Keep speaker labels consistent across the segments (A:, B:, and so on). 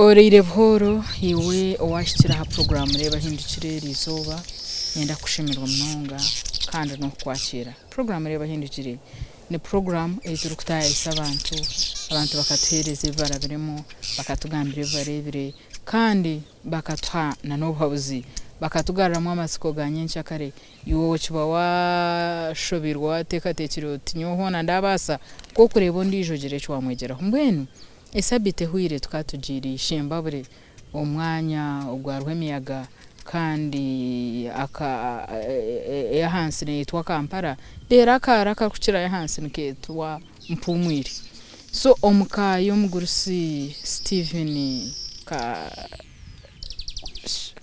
A: Oraire buhooro iwe owahikire aha puroguraamu Reeba Ahindukire eri izooba, niinyenda kukushemererwa munonga kandi n'okukwakiira. Puroguraamu Reeba Ahindukire ni puroguraamu ei turikutaayayisa abantu, abantu bakatuheereza ebi barabiremu, bakatugambira ebi bareebire kandi bakatuha n'obuhabuzi, bakatugaruramu amatsiko ga nyenkyakare. Iwe okiba waashobeirwe waateekateekire oti nyowe hoona ndaabaasa ku okureeba ondiijo ogira eki waamwegyeraho. Mbwenu Esabiiti ehweire tukaba tugiire Ishembabure omu mwanya ogwariho emiyaga kandi ey'ahansi neyetwa Kampala reero akaaro akarikukirayo ahansi nikeetwa Mpumwire. So omu ka y'omugurusi Stephen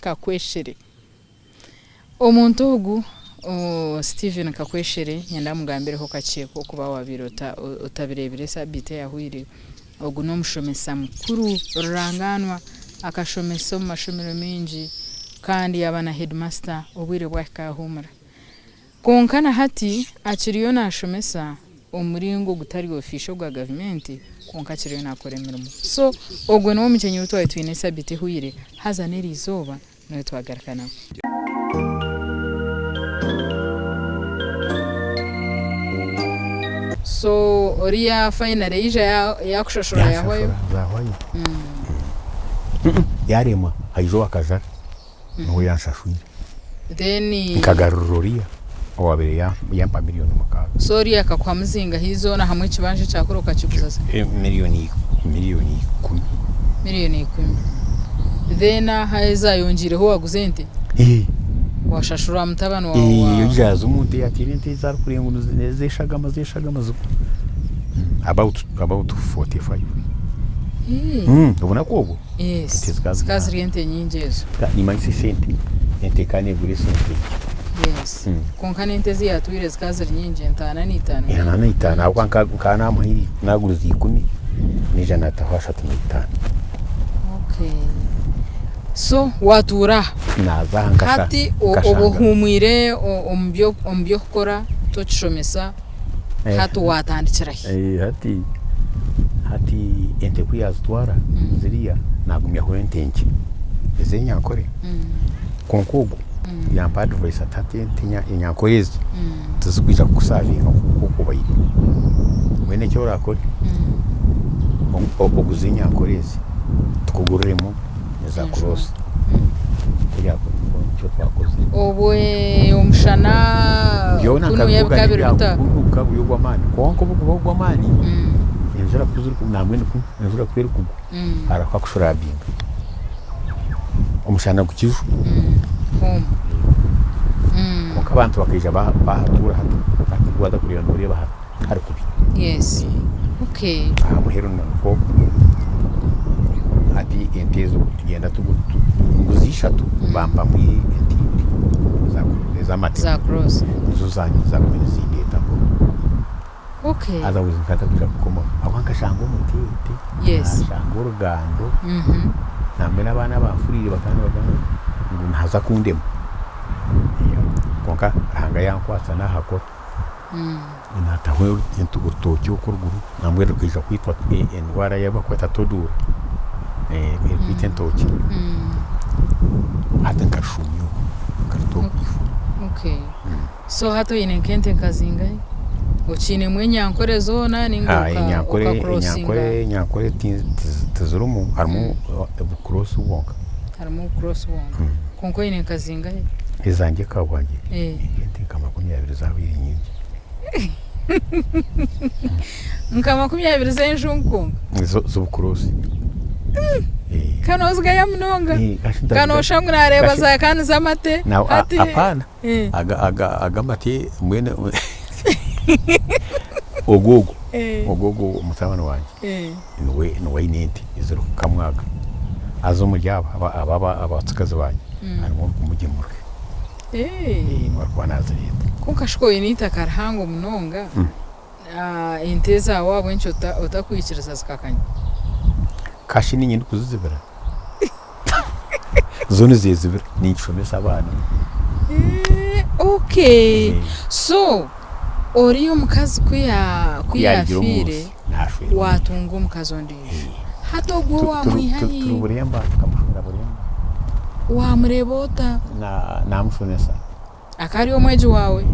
A: Kakweshere. Omuntu ogu Stephen Kakweshere niinyenda mugambireho kakye ahabw'okuba waabaire otabireebire esabiiti eyahweire, ogu n'omushomesa mukuru rurangaanwa, akashomesa omu mashomero maingi kandi yaaba na heedimasita obwire bwahika yaahuumura. Kwonka na hati akiriyo naashomesa omu muringo ogutari ofiisho ogwa gavumenti kwonka akiriyo naakora emirimo. So ogwo niwe mugyenyi ou twaba twine esabiiti ehweire haza n'eriizooba Niwe twagaruka nawe. So oriya finally yaija yakushashura yahwayo?
B: Yanshashura zahwayo. Yaremwa haija owa Kajara niwe yanshashwire.
A: Then.
B: Nkagarurira oriya owabaire yampa miriyoni 6.
A: So oriya akakuha muzingahi zoona hamwe ekibanja ekyakura okakiguza zingahi?
B: Miriyoni 10.
A: Miriyoni 10. Then aha ezayongyeireho waguza ente? Washashura mutabani waawe wa.
B: Oija yaaza omu nte yateera ente ezi arikureeba ngu nez'eshagama z'eshagama zigwa about about 45. Obunaku obwo
A: ente zikaba ziri ente nyingi ezo.
B: Nimanyisa esente ente ekaba negura esente
A: nkye. Yes. Kwonka n'ente ezi yaatwire zikaba ziri nyingi entaana n'eitaano.
B: Entaana n'eitaano ahabw'okuba nkaba naamuha naaguriza ikumi naija naataho 35.
A: Okay. So waatuura aha.
B: Naaza aha nkashanga.
A: Hati oba ohuumwire omu by'okukora tokishomesa, hati waatandikira hi?
B: Hati hati ente ku yaazitwara ziriya naagumyaho ente nkye ez'enyankore. Kwonka ogwo yampa advice ati hati ente enyankore ezi tizikwija kukusavinga nk'oku okubaire. Mbwenu eki orakore, oguze enyankore ezi tukuguriremu eza cross. Nikyo twakozire.
A: Obwe omushana
B: Byona
A: kunu
B: nkabibuga
A: bikaba biri bita?
B: Kunu gukaba guri ogw'amaani kwonka obu guba ogw'amaani enjura ku ziri nambwenu enjura ku erikugwa hariho akushurabinga. Omushana gukijwa. Kwonka abantu bakaija bahatuura hati hati waaza kureeba nooreeba hari kubi. Aha muheru nikwo hati ente ezo tugyenda nguza ishatu bampamu ente ibiri ez'amate nizo zaguma nizindeetamu.
A: Okay.
B: Haza buzima nkaba ntakwija kukomaho ahabw'okuba nkashanga omuteete,
A: Yes.
B: nashanga orugando, nambwenu abaana abanfuriire bakaba nibagamba ngu naaza kundema. Kwonka Ruhanga yankwatsa nahakora, nataho orutookye okwo oruguru nambwenu rukaija kwitwa endwara ei barikweta toduura erikwita entookye, hati nkarushuumya okwo nkaruta okwo.
A: Okay. So hati oine nk'ente nka zingahi? Okiinemu enyankore zoona ninga
B: Ah, enyankore
A: okacrossinga?
B: enyankore enyankore ti- tizi- tizirimu harimu obucross bwonka.
A: Harimu obucross bwonka. Kwonka oine nka zingahi?
B: Ezangye ka bwangye
A: Eh.
B: ente nka 20 zabaire nyingi.
A: Nka 20 z'enjungu kwonka?
B: Ezo z'obucross. Eh.
A: Ka noozigaya munonga.
B: Eh, kashi
A: Ka
B: ndaziga-
A: nooshusha ngu naareeba
B: kashi-
A: za kaani z'amate
B: Na- a-
A: hati.
B: Apaana. Aga agamate mbwenu ogwo ogwo ogwo ogwo mutabani wangye niwe niwe aine ente ezirikukamwa aga haza omuri abo aba abatsigazi bangye harimu orikumugemurira niwe arikuba nazireeta.
A: Kwonka shi ku oine eitaka rihango munonga ente ezaawe ahabw'enki otakwikiriza zikakanya?
B: Kashi niinye ndikuzizibira. Zo nizezibira ninkishomesa abaana.
A: Okay so oriya omukazi ku yafiire watunga omukazi ondiijo. Hati ogwo wamwiha hi?
B: Turi Buremba, tukamushwera Buremba.
A: Wamureeba ota?
B: Namushomesa.
A: Akaba ari omwegi waawe?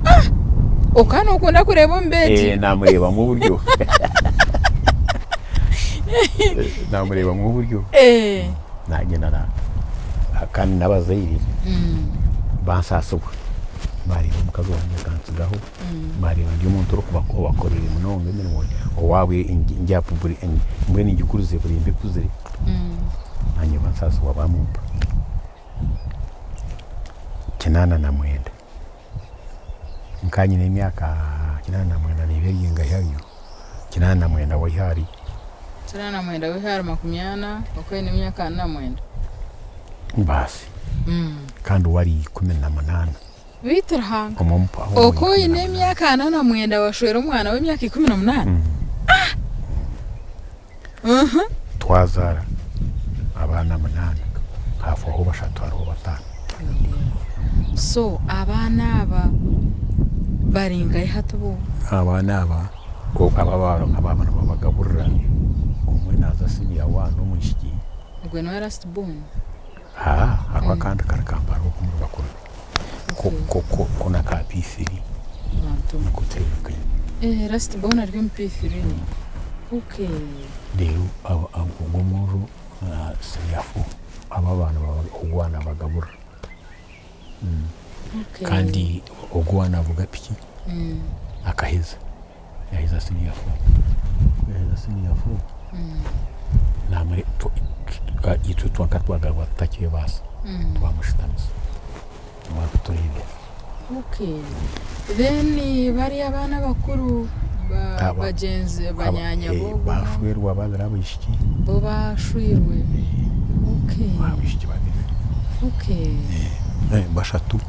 A: Ah! Okaba nokunda kureeba omu beegi?
B: Eh, namureebamu oburyo. Namureebamu oburyo.
A: Eh.
B: Nagyenda na kandi n'abazaire bansaasibwa bareeba omukazi wangye akantsigaho. Baareeba ndi omuntu orikubakorera munonga emirimo owaabo mbwenu ngikurize burimba ekuzire, naanye bansaasibwa baamumpa 89. Nkaba nyine emyaka 89 neeba eri engahi ayo? 89 waiha ahari.
A: 89 waiha ahari 40 okaba oine emyaka 49.
B: Baasi kandi we ari 18.
A: Beitu Ruhanga, oku oine emyaka 49 washwera omwana w'emyaka 18? Ah! Uhmm.
B: Twazaara abaana munaana, haafaho bashatu hariho bataano.
A: So abaana aba bari nkahi hati bo?
B: Abaana aba, aba nibabagaburira, omwe naaza siniya waani omwishiki.
A: Ogwe niwe last born?
B: Haa hariho akandi kari Kampala okwo omuri bakuru be ko n'aka P3 niko tureebekayo.
A: Eeh last born ari omu P3 okay.
B: Reero ogwo omwojo senior four abo abaana ogwo owaaba nabagaburira kandi ogwo owaaba navuga piki akaheza. Yaheza siniya fo, ku yaheza siniya fo, itwe twenka twagaruka tutakyebaasa, twamushutamisa niwe arikutureebera.
A: Okay. Then bariya abaana abakuru bagyenzi banyaanya bo?
B: Baashwerwa babiri abaishiki.
A: Bo baashwirwe? Okay.
B: Abaishiki babiri.
A: Okay.
B: Bashatu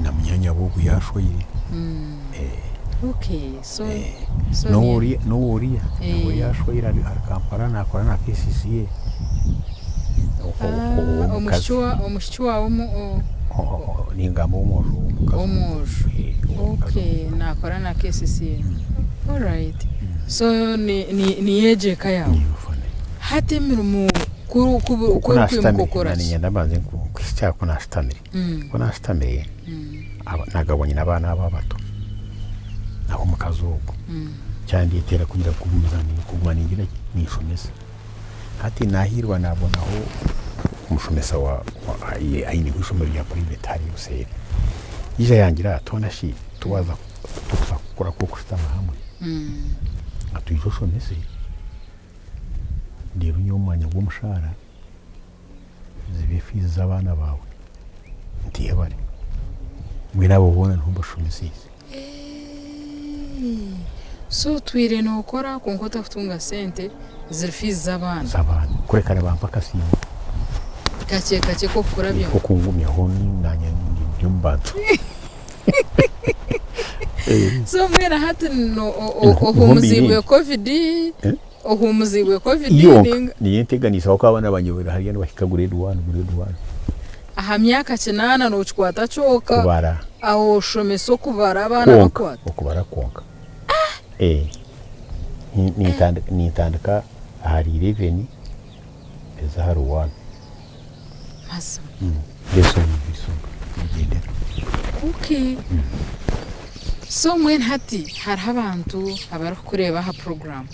B: na munyaanyabo ogu yaashweire.
A: Okay, so so
B: N'oworiya n'oworiya nawe yashweire ari ari Kampala nakora na KCCA.
A: Ah, omwishiki wa omwishiki waawe omu o-
B: Ningamba ow'omwojo ow'omukazi.
A: Ow'omwojo.
B: Ow'omukazi.
A: Okay, nakora na KCCA. Alright. So ni ni niyo egyo eka yaawe.
B: Niyo family.
A: Hati emirimo ku ku ku
B: Ku
A: erikwimuka
B: nashutamire
A: okora ki?
B: niinyenda mbanze nkuhikye aha ku nashutamire. Ku nashutamire nagabwa nyine abaana aba abato ab'omukazi ogwo, kyandeetera kugira kuguma ningira ki ninshomesa. Hati naahiirwa naabonaho omushomesa aineho eishomero rya private hariya obuseeri, yaija yangira ati hoona shi tiwaaza tikuza kukora kw'okushutama hamwe ati oije oshomese reero nyowe omu mwanya gw'omushaara zibe fiizi z'abaana baawe nti yebare. Mbwenu abo boona niho mbashomesiize.
A: So otwire nookora kwonka otarikutunga sente ziri fiizi z'abaana?
B: Z'abaana. Kureka nibampa akasiimo.
A: Kakye kakye k'okukurabyamu.
B: K'okungumyaho naanye ndi omu bantu.
A: So mbwenu hati ohuumuziibwe Covid? Ohuumuziibwe Covid
B: Yonka ninga? Niyo enteganiise ahabw'okuba abaana bangye bari hariya nibahika grade one, grade one.
A: Aha myaka kinaana nokikwata kyoka?
B: Kubara.
A: Aho oshomesa okubara abaana
B: Kwonka,
A: bakwata?
B: okubara kwonka. Nintandika ahari eleven mpeza ahari one.
A: Mazima.
B: Lesson isonga nigyendera.
A: Okay. So mbwenu hati hariho abantu abarikukureeba aha puroguraamu.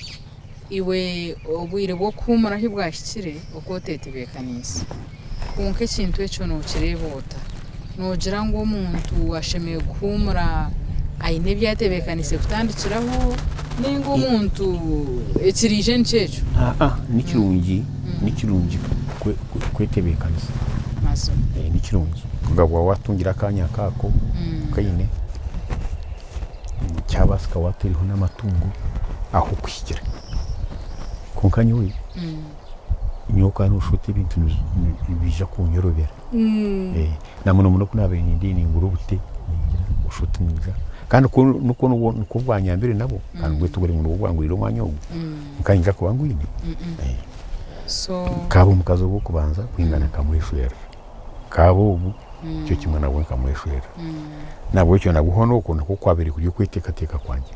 A: Iwe obwire bw'okuhuumura ahu bwahikire oku oteetebeekaniise. Kwonka ekintu ekyo nookireeba ota? Noogira ngu omuntu ashemereire kuhuumura aine ebi atebeekaniise kutandikiraho nainga omuntu ekiriije nikyo ekyo?
B: Aa nikirungi nikirungi kwetebeekanisa.
A: Mazima.
B: Nikirungi kugabwa waatungire akaanya nk'ako okaine, kyabaasika waataireho n'amatungo ah'okuhikira. Kwonka nyowe, nyowe okaba nooshusha oti ebintu nibiija kunyorobera. Na muno muno ku naabaire nindiyo ningura obute ningira oshusha oti niinyija kandi nikwo nikwo bwanyambire nabwo kandi mbwenu tiburi ngu nibwo bwanguriire omwanya ogu nkaba niinyija kuba ngwine. Nkaaba omukazi ow'okubanza kwingana nkamweshwerera, nkaaba ogu nikyo kimwe nabwo nkamweshwerera. Nahabwekyo nabwo hoona okwo nikwo kwabaire kuri okweteekateeka kwangye.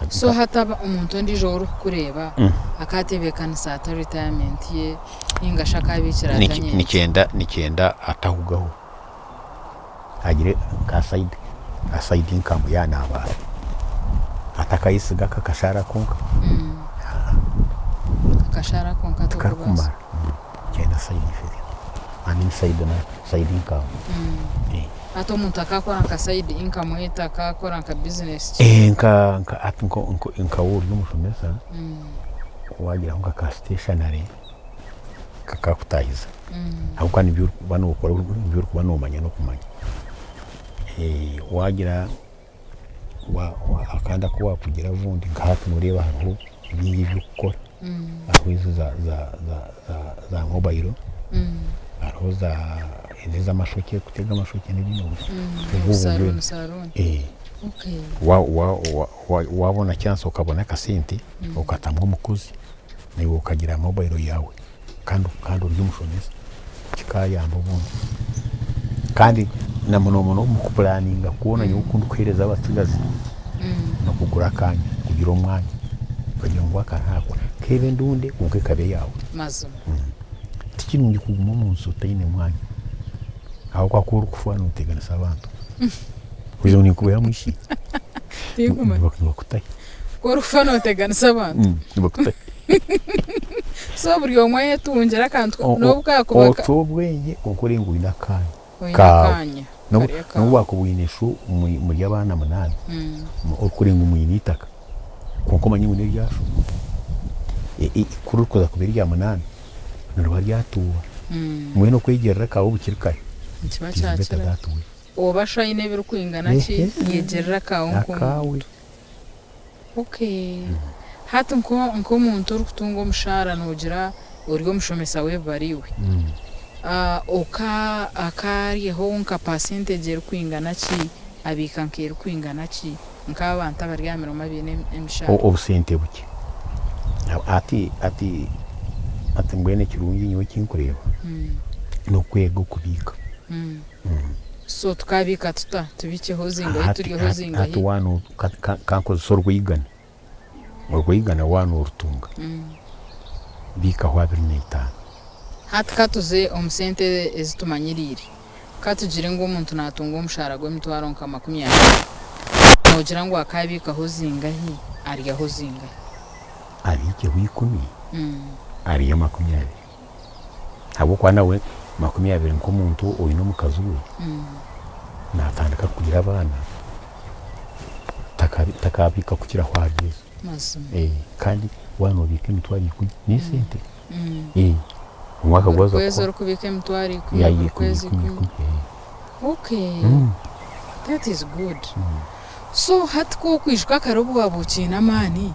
A: So hati omuntu ondiijo ou orikukureeba akaatebeekanisa ata retirement ye nainga shi akaabiikira ata nyentsya?
B: Nikyenda nikyenda atahugaho agire ka side ka side income yaaba naabaasa atakayesiga ako akashaara konka.
A: Akashaara konka
B: Tikarikumara.
A: torikubaasa.
B: Nikyenda side I mean side side income.
A: Hati omuntu akaakora nka side income eta akaakora nka business ki?
B: Nka nka hati nka waaba ori omushomesa waagiraho nka ka stationery kakakutaahiza ahabw'okuba nibyo orikuba nookora nibyo orikuba noomanya n'okumanya. Waagira akandi aku waakugira obundi nka hati nooreeba hariho bingi eby'okukora hariho ezi za mobile hariho ezi ez'amashokye kutega amashokye n'ebindi
A: Saruuni saruuni.
B: Waabona chance okabona akasente okatamu omukozi naiwe okagira mobile yaawe kandi ori omushomesa kikayamba obundi. Kandi na muno muno omu kupuraninga kwona nyowe oku ndikuheereza abatsigazi n'okugura akaanya, kugira omwanya okagira ngu aka naakwe keebe endunde kwonka ekaba eyaawe.
A: Mazima.
B: Tikirungi kuguma omu nsi otaine mwanya ahabw'okuba ku orikufa nooteganisa abantu. Kugira ngu ninkubeeha mwishi
A: Tinkumanya.
B: Nibakutahi.
A: Ku orikufa nooteganisa abantu.
B: Nibakutahi.
A: So buri omwe ayetungire akantu n'obu kaakuba
B: Ocwe obwengye kwonka orebe ngu oine akaanya
A: oine
B: kaawe.
A: akaanya
B: N'obu
A: kari akaawe.
B: waakuba oine sho muri abaana munaana, orikureeba ngu mwine eitaka kwonka omanye ngu n'erya sho, ku ririkuza kuba erya munaana niriba ryatuuba. Mbwenu okwegyerera akaawe bukiri kare
A: Nikiba
B: it is better
A: kyakira.
B: that way.
A: Oba shi aine ebirikwingana ki, yegyerera akaawe nk'omuntu.
B: Akaawe.
A: Okay. Hati nk'omuntu orikutunga omushaara noogira ori omushomesa w'ebibaro iwe, oka akaaryeho nka percentage erikwingana ki, abiika nk'erikwingana ki nk'abantu abari aha mirimo abaine emishaara?
B: Obusente bukye. Hati hati hati mbwenu ekirungi nyowe eki nkureeba n'okwega okubiika.
A: So tukaabiika tuta? Tubiikyeho zingahi,
B: Hati
A: turyeho
B: hati
A: zingahi?
B: hati waaba kankozese orwigana, orwigana waaba noorutunga, biikaho 25.
A: Hati ka tuze omu sente ezi tumanyiriire. Ka tugire ngu omuntu naatunga omushaara gw'emitwaro nka 20, noogira ngu akaabiikaho zingahi, aryaho zingahi?
B: Abiikeho 10, arye 20. Ahabw'okuba nawe 20 nk'omuntu oine omukazi we, naatandika kugira abaana, takaabiika kukiraho ahari ezo.
A: Mazima.
B: Kandi waaba noobiika emitwaro 10 n'esente. Omwaka
A: Buri
B: gwaza
A: kwezi
B: kuhwa.
A: orikubiika emitwaro 10, buri kwezi
B: 10,
A: 10.
B: 10.
A: Okay, that is good. So hati ku okwijuka kare obu waaba okiine amaani,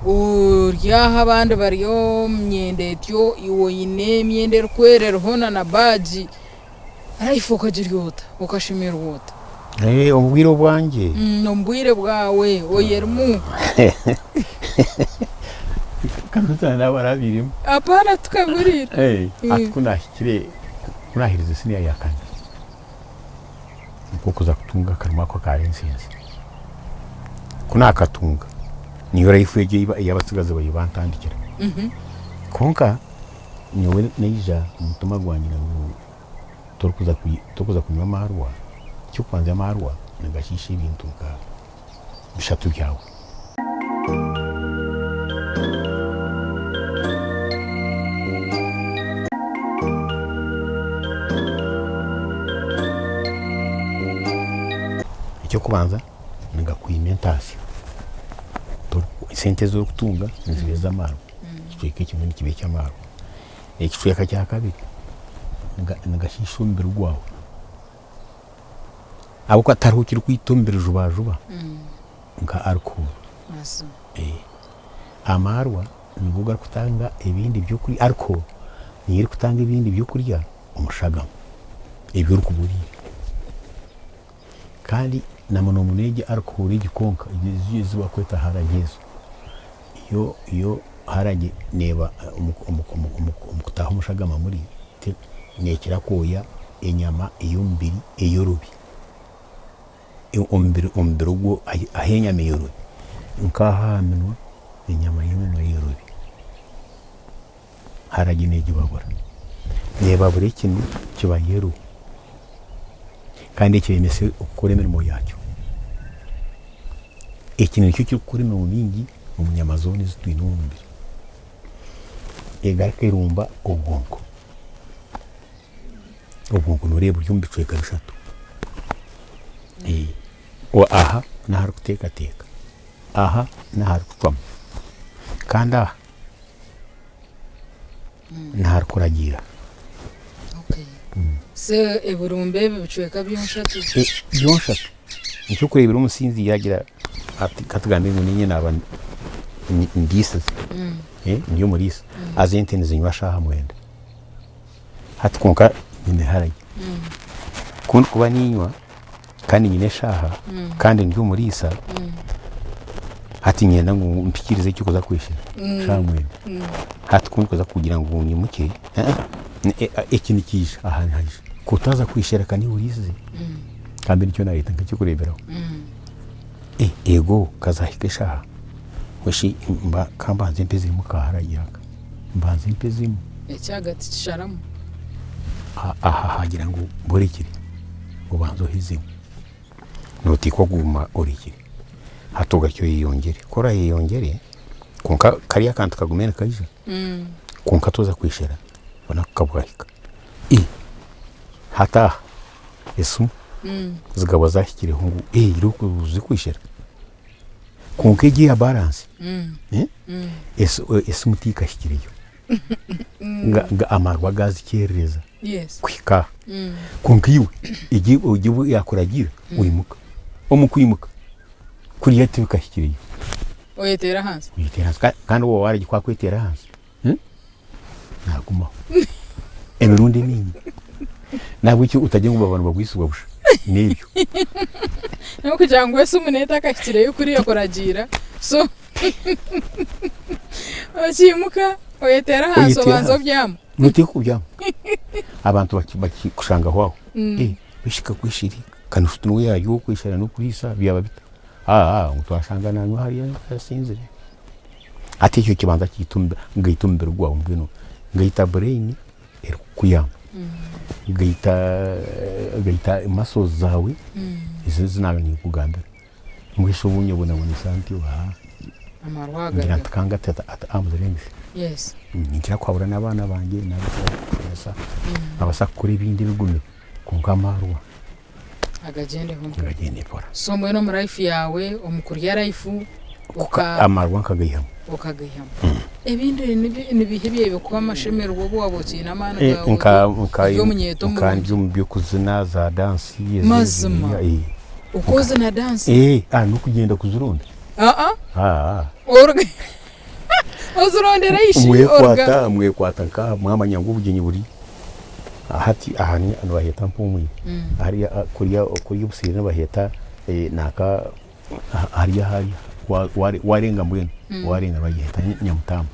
A: ori aho abandi bari omu myenda etyo, iwe oine emyenda erikwera eriho na na baagi, life okagirya ota? Okashemererwa ota?
B: Omu bwire obwangye.
A: Omu bwire bwawe oyerimu.
B: Kanutana naaba arabiiremu.
A: Apaana tukaburiire.
B: Hati ku naahikire, ku naaherize siniya ya kana, nikwo kuza kutunga akarimo ako aka license. Ku naakatunga, niyo life egyo ei abatsigazi baabaire bantandikira. Kwonka nyowe naija omutima gwangye ngu torikuza torikuza kunywa amaarwa, eky'okubanza amaarwa nigashiisha ebintu nka bishatu byawe. Eky'okubanza nigakwima entaasya, sente ezi orikutunga niziba ez'amaarwa, ekicweka ekimwe nikiba eky'amaarwa. Ekicweka kya kabiri nigashiisha omubiri gwawe ahabw'okuba tihariho ekirikwita omubiri jubajuba nka alcohol. Amaarwa nigo garikutanga ebindi byokurya, alcohol niyo erikutanga ebindi byokurya omu shagama ebi orikuba oriire. Kandi na muno muno egi alcohol egi kwonka ezi barikweta haragi ezo, yo yo haragi neeba omu kutaaha omu shagama muri neekira kwoya enyama ey'omubiri eyorobi. Omubiri omubiri ogwo ahu enyama eyorobi. Nk'aha aha minwa, enyama y'eminwa eyorobi. Haragi negibabura. Nebabura ekinu kiba yellow kandi ekiremesa okukora emirimo yakyo. Ekinu nikyo kirikukora emirimo mingi omu nyama zoona ezi twine omu mubiri. Egaruka erumba obwonko. Obwonko noreeba buri omu bicweka bishatu. Aha n'aharikuteekateeka, aha n'aharikucwamu kandi aha n'aharikuragiira.
A: So ebirumba ebi bicweka byonshatu?
B: Byonshatu. Nikyo orikureebera omusinzi yaagira ati katugambe ngu niinye naaba ndiisize, ndi omuriisa, haza ente nizinywa shaaha mwenda. Hati kwonka nyine haragi. Ku ndikuba niinywa kandi nyine eshaaha kandi ndi omuriisa, hati niinyenda ngu mpikiirize ekirikuza kwishira shaaha mwenda. Hati ku ndikuza kugira ngu nyimukye, eki nikiija aha nihaija. Ku otaaza kwishira ka niiwe oriisize, kandi nikyo naareeta nk'ekyokureeberaho. Eego kazaahika eshaaha, mbwenu shi ka mbanze mpezemu ka haragi aka, mbanze mpezemu.
A: Ekyagati kisharamu.
B: Aha hagira ngu borekire obanze ohezemu noteekwa kuguma orekire hati ogarukye oyeyongyere ku orayeyongyere kwonka kariya akantu kagume nikaija kwonka toza kweshera obunaku ka bwahika hati aha esimu zikaba zahikireho ngu iriho kweshera kwonka egi eya baransi esimu tekahikireyo. Amarwa gaazikyerereza kuhika aha. Kwonka iwe egi obu yaakuragiira oimuka. Omu kwimuka kuriya tibikahikireyo.
A: Oyeteera ahansi.
B: Oyeteera ahansi kandi waaba waaragye ku akweteera ahansi naagumaho emirundi emingi. Nahabwekyo otagira ngu baba nibagwisibwa busha n'ebyo.
A: N'okugira ngu esimu neyo etakahikireyo kuriya kuragiira so. Okiimuka oyeteera ahansi
B: Oyeteera
A: obanza
B: ahansi.
A: obyama.
B: Noteekwa kubyama. Abantu bakikushangaho aho. Eh, bishika kwishiri kandi niwe yaarya okwishara n'okuriisa byaba bita? Aa ngu twashanga nanywa hariya asinzire. Hati ekyo kibanza kiita omu ngaita omubiri gwawe mbwenu ngaita brain erikukuyamba, ngaita ngaita muscles zaawe ezi ezi naaba ninkugambira. Mbwenu shi obu nyebonabonesa ntyo aa
A: Amarwa
B: ngira
A: agaruga.
B: nti ka ngate at arms length.
A: Yes.
B: Ninkira kuhabura n'abaana bangye n'abarikushomesa babaasa kukora ebindi ebigumire kwonka amarwa
A: Agagyendeho mpora.
B: Agagyende mpora.
A: So mbwenu omu life yaawe, omu kurya life oka.
B: Amarwa nkagaihamu.
A: Okagaihamu. Ebindi nibiiha ebyebikuha amashemererwa obu waaba okiine amaani gaawe ori omunyeeto
B: Nka
A: murungi?
B: ndi omu by'okuzina za dansi.
A: Mazima? Okozina dansi?
B: N'okugyenda kuzironda.
A: Aa. Ozirondera ishi?
B: Mwekwata mwekwata nka mwamanya ngu obugyenyi buri hati aha nibaheeta Mpumwire hariya kuriya kuriya obuseeri nibaheeta nanka hariya hariya warenga mbwenu warenga nibagyeta Nyamutamba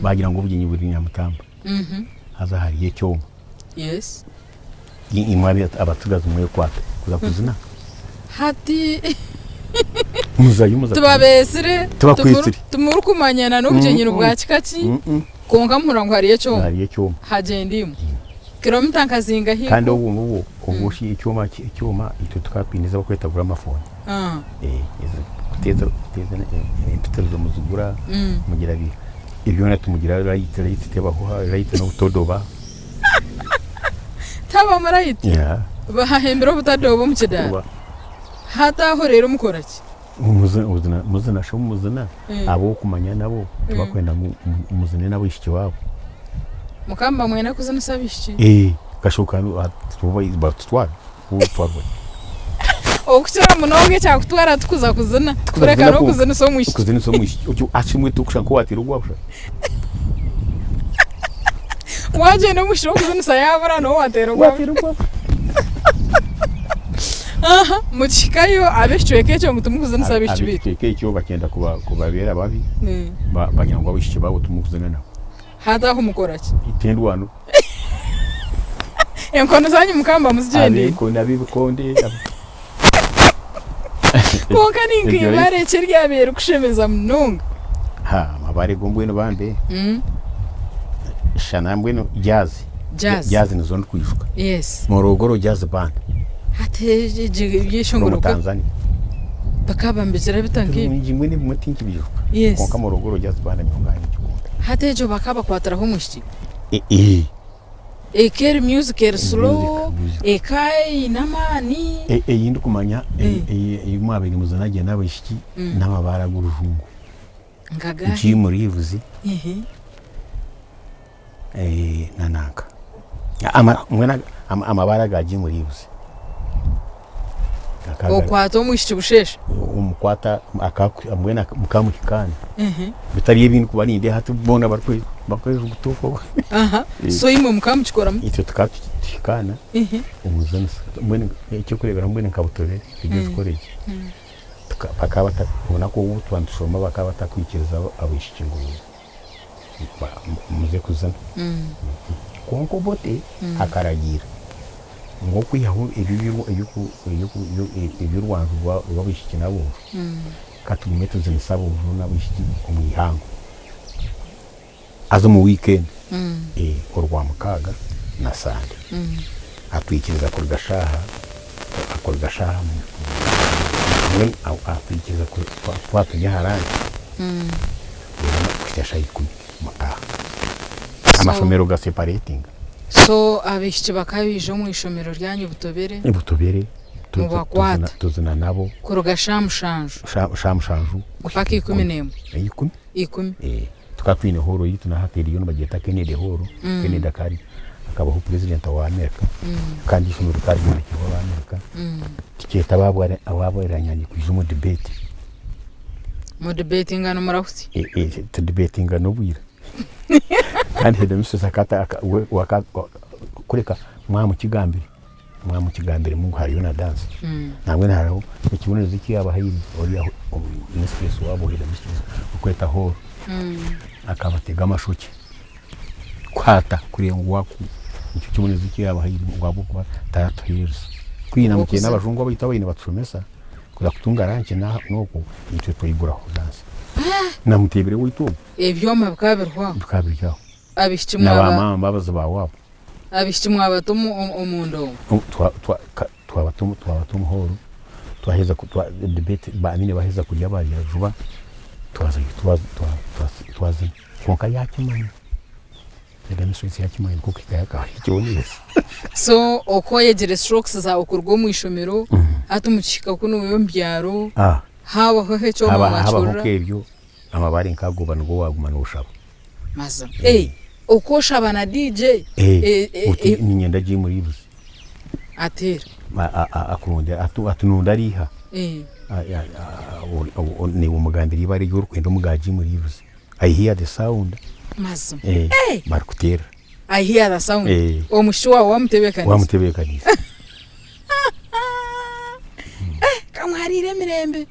B: bagira ngu obugyenyi buri Nyamutamba haza hariyo ekyoma.
A: Yes.
B: Imwe abatsigazi mwekwate kuza kuzina.
A: Hati
B: Muzayo muza kuzina.
A: Tibabeetsire,
B: Tibakwetsire.
A: timurikumanyana n'obugyenyi ni bwa kika ki, kwonka muhurira ngu hariyo ekyoma.
B: Hariyo ekyoma.
A: Hagyenda imwe. Kilomita nka zingahi?
B: Kandi obwo ngubwo obwo shi ekyoma ekyoma itwe tukaba twine ezi barikweta gramafoni. Kuteeza kuteeza empitirizo muzigura mugira bi ebyona tumugira rayiti rayiti tebaho rayiti n'obutodoba.
A: Taba murayiti?
B: Yeah.
A: Bahahembire obutadoba omu kidaara?
B: Kuba.
A: Hati aho reero mukora ki?
B: Muzina muzina shi muzina ab'okumanya nabo tibakwenda ngu muzine n'abaishiki baabo.
A: Mukaba muba mwenda kuzinisa abaishiki?
B: Eeh kashoboka batutwara bo.
A: Okukira munonga ekyakutwara tikuza kuzina kureka n'okuzinisa omwishiki.
B: Okuzinisa omwishiki hati imwe tikushusha nk'owateire ogwa busha.
A: Wagyenda omwishiki w'okuzinisa yaabura niwe waateera ogwa
B: Waateera ogwa busha.
A: Aha mukihikayo ab'ekicweka ekyo ngu timukuzinisa abaishiki baitu.
B: Ab'ekicweka ekyo bakyenda kubabeera babi bagira ngu abaishiki baabo timukuzina nabo.
A: Hati aho mukora ki?
B: Tendwano.
A: Enkono zanyu mukaba muba muzigyendeire?
B: Ab'ebikonde.
A: Kwonka ni nka eibare ki eryabaire rikushemeza munonga?
B: Ha, amabare go mbwenu bambe. Shana mbwenu jazz.
A: Jazz.
B: Jazz nizo ndikwijuka.
A: Yes.
B: Morogoro Jazz Band.
A: Hati egyo ebyeshongoro
B: From Tanzania.
A: Bakaba nibakira bita nk'ebyo?
B: Bingi mbwenu ebimwe tinkibijuka.
A: Yes.
B: Kwonka Morogoro Jazz Band nyowe nkaba ningikunda.
A: Hati egyo bakaba bakwatiraho omwishiki?
B: Eh.
A: Eka eri music eri slow, eka eine amaani.
B: Ei ndikumanya ei mwabaire muzina gye n'abaishiki n'amabaare ag'orujungu.
A: Nkagahi?
B: Jim Reeves na nanka. Mbwenu amabaare aga Jim Reeves.
A: Okwata omwishiki busheesha?
B: Omukwata mbwenu mukamuhikaana. Bitari ebi ndikuba nindeeba hati boona barikwejuguta okwo.
A: So imwe mukaba mukikora muta?
B: Itwe tukaba tuhikaana omuzanisa. Mbwenu ekyokureeberaho mbwenu nka Butobere Girls College, bakaba obunaku obu twaba nitushoma bakaba batakwikiriza abaishiki ngu muze kuzina. Kwonka Obote akaragiira ngu okwihaho eby'orwanju rw'abaishiki n'aboojo, ka tugume tuzinise aboojo n'abaishiki omu ihangwe. Haza omu wiikendi, Orwamukaaga na Sande, atwikiriza kuruga shaaha kuruga shaaha mbwenu atwikiriza twaba turi aha ranki reero kuhitsya shaaha ikumi mutaaha. Amashomero ga separatinga.
A: So abaishiki bakaba baija omu ishomero ryanyu Butobere?
B: Butobere
A: Mubakwata?
B: Tuzina nabo.
A: Kuruga shaaha mushanju?
B: Shaaha mushanju
A: Mpaka 11?
B: 10.
A: 10.
B: Tukaba twine hall yaitu na hati eriyo nibagyeta Kennedy Hall. Kennedy akaba akabaho president wa America kandi eishomero rikaba ryombekirwe aba America. Tukeeta abaabweranyanye kwija omu debate.
A: Mudebatinga nimurahutsya?
B: Tudebatinga n'obwira. Kandi headmistress kureka mwamukigambire. Mwamukigambiremu ngu hariyo na dance. Nambwenu hariho ekibonerezo eki yaabahaire oriya mistress waabo headmistress orikweta Hall akabatega amashokye kuhaata kureeba ngu waaku nikyo kibonerezo eki yaabahaire ngu ahabw'okuba taratuheereza. Ku yainamukire n'abajungu abaitu ababaire nibatushomesa kuza kutunga ranki n'okwo itwe twaiguraho dance. Namuteebire owaitu ogwo.
A: Ebyoma bikaba biriho aho?
B: Bikaba biri aho.
A: Abaishiki
B: Na
A: mwaba.
B: bamaama mbabazi ba waabo.
A: Abaishiki mwabata omu ndongo?
B: Twabata omu hall, twaheza debate, I mean baheza kurya barya juba, twazina. Kwonka yakimanya, headmistress yakimanya nikwo kuhikayo akaha ekibonerezo.
A: So oku oyegire strokes zaawe kuruga omu ishomero, hati mukihika kunu omu byaro, habaho ekyoma
B: Habaho
A: mwakihurira?
B: nk'ebyo, amabaare nk'ago nigo waguma noshaba.
A: Mazima. Eh, oku oshaba na DJ.
B: Eh, oti niinyenda Jim Reeves.
A: Ateera.
B: Akurondera, ati nonda riiha? Naiwe omugambira eibara eri orikwenda omu ga Jim Reeves. I hear the sound.
A: Mazima.
B: Eh, barikuteerera.
A: I hear the sound.
B: Eh.
A: Omushiki waawe wamutebeekanisa?
B: Wamutebeekanisa.
A: Eh, kamwariire emirembe.